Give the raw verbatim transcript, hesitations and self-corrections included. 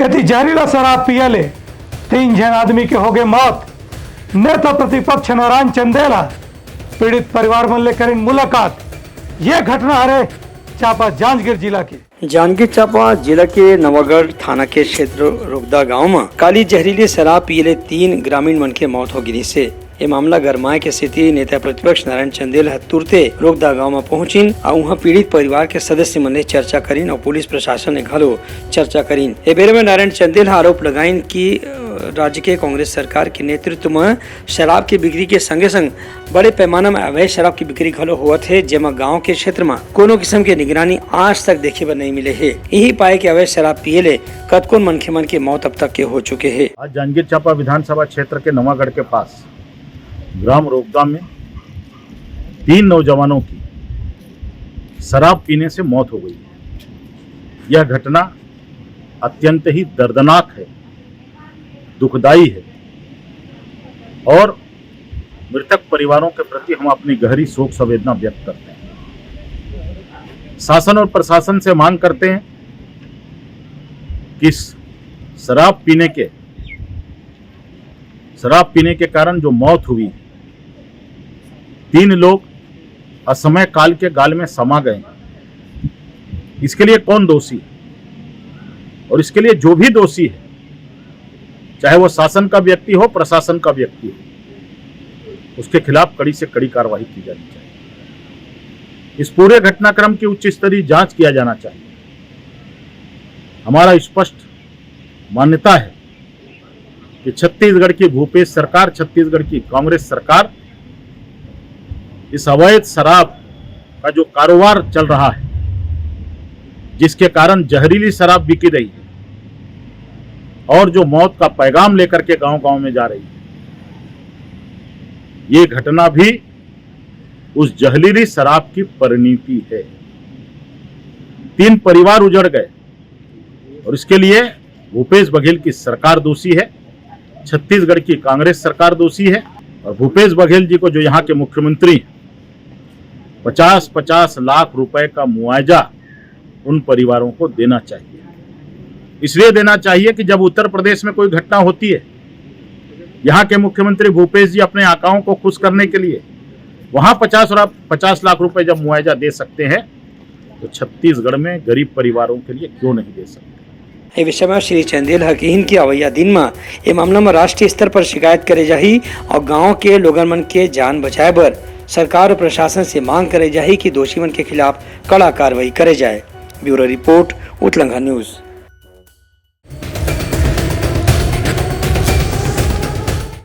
एती जहरीला शराब पिए ले तीन झन आदमी के होगे मौत। नेता प्रतिपक्ष नारायण चंदेल ह पीड़ित परिवार मन ले करिन मुलाकात। ये घटना हरे चांपा जांजगीर जिला के। जांजगीर चांपा जिला के नवागढ़ थाना के क्षेत्र रोगदा गांव म काली जहरीले शराब पिए ले तीन ग्रामीण मन के मौत हो गिरिस हे। ए मामला गरमाए के सेती नेता प्रतिपक्ष नारायण चंदेल ह तुरते रोगदा गांव म पहुंचिन अउ उहां पीड़ित परिवार के सदस्य मन ले चर्चा करिन अउ पुलिस प्रशासन ले घलो चर्चा करिन। ए बेरा म नारायण चंदेल ह आरोप लगाइन कि, अ, राज्य के कांग्रेस सरकार के नेतृत्व म शराब के बिक्री के संगे-संग बड़े पैमाना म अवैध शराब के बिक्री घलो होवत हे, जेमा गांव के क्षेत्र म कोनो किसम के निगरानी आज तक देखे बर नइ मिले हे। इही पाए के अवैध शराब पिए ले कतकोन मनखे मन के मौत अब तक के हो चुके हे। आज जांजगीर चांपा विधानसभा क्षेत्र के नवागढ़ के पास ग्राम रोगदा में तीन नौजवानों की शराब पीने से मौत हो गई है। यह घटना अत्यंत ही दर्दनाक है, दुखदाई है और मृतक परिवारों के प्रति हम अपनी गहरी शोक संवेदना व्यक्त करते हैं। शासन और प्रशासन से मांग करते हैं कि इस शराब पीने के, शराब पीने के कारण जो मौत हुई, तीन लोग असमय काल के गाल में समा गए, इसके लिए कौन दोषी है? और इसके लिए जो भी दोषी है, चाहे वो शासन का व्यक्ति हो, प्रशासन का व्यक्ति हो, उसके खिलाफ कड़ी से कड़ी कार्रवाई की जानी चाहिए। इस पूरे घटनाक्रम की उच्च स्तरीय जांच किया जाना चाहिए। हमारा स्पष्ट मान्यता है कि छत्तीसगढ़ की भूपेश सरकार, छत्तीसगढ़ की कांग्रेस सरकार इस अवैध शराब का जो कारोबार चल रहा है, जिसके कारण जहरीली शराब बिकी रही है और जो मौत का पैगाम लेकर के गांव-गांव में जा रही है, ये घटना भी उस जहरीली शराब की परिणति है। तीन परिवार उजड़ गए और इसके लिए भूपेश बघेल की सरकार दोषी है, छत्तीसगढ़ की कांग्रेस सरकार दोषी है। और भूपेश बघेल जी को, जो यहाँ के मुख्यमंत्री हैं, पचास पचास लाख रुपए का मुआवजा उन परिवारों को देना चाहिए। इसलिए देना चाहिए कि जब उत्तर प्रदेश में कोई घटना होती है, यहाँ के मुख्यमंत्री भूपेश जी अपने आकाओं को खुश करने के लिए वहाँ पचास और पचास लाख रुपए जब मुआवजा दे सकते हैं, तो छत्तीसगढ़ में गरीब परिवारों के लिए क्यों नहीं दे सकते? ए विषय म श्री चंदेल ह किहिन कि अवइया दिन म ए मामला म राष्ट्रीय स्तर पर शिकायत करे जाही अउ गांव के लोगन मन के जान बचाए बर सरकार अउ प्रशासन से मांग करे जाही कि दोषी मन के खिलाफ कड़ा कार्रवाई करे जाए। Bureau report, Utlangha news.